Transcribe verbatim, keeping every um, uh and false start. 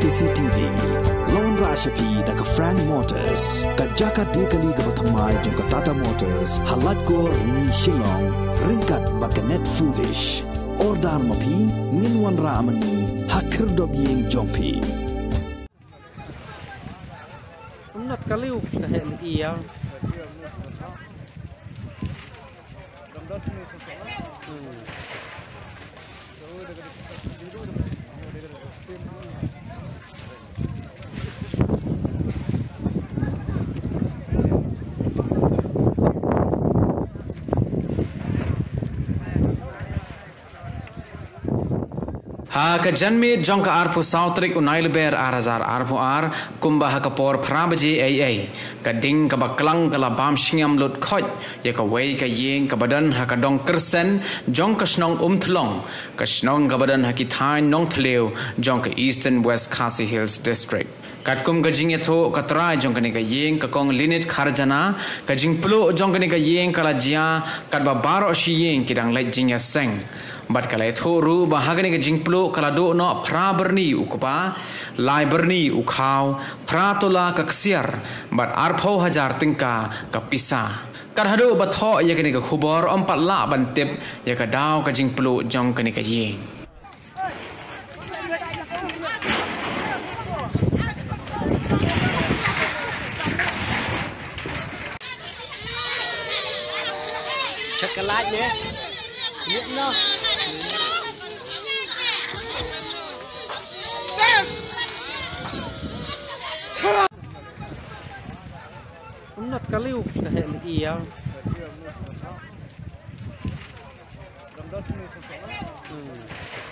K C T V. La wanrah sha phi da ka Frank Motors, ka jaka die kali kaba thymmai jong ka Tata Motors, ha Laitkor, Rni, Shillong, ryngkat bad ka Net Foodish. Order ma phi, ngin wanrah ma ngi ha khyrdop ïing jong phi. Kumno ka liu ka heh lei ïa. Hmm. Ha ka janmiet jong ka arphew saw tarik u Nailber ar hajar arphew ar, kumba ha ka por phra baje eiei, ka ding kaba klang ka la bam shngiam lut khoit ïa kawei ka ïing kaba don ha ka dong kyrsen jong ka shnong Umthlong, ka shnong kaba don ha ki thaiñ Nongthliew jong ka Eastern West Khasi Hills District. Katkum ka jingïathuh ka trai jong kane ka ïing, ka Kong Linit Kharjana, ka jingpluh jong kane ka ïing ka la jia katba baroh shi ïing ki dang leit jingïaseng. Bad ka la ïathuh ruh ba ha kane ka jingpluh ka la duh noh phra byrni u kpa, lai byrni u khaw, phra tola ka ksiar, bad arphew hajar tyngka ka pisa. Kat haduh ba thoh ïa kane ka khubor, ym pat lah ban tip ïa ka daw ka jingpluh jong kane ka ïing. Chocolate ne? Ïa no. Kumno ka liu ka heh lei ïa. Hmm.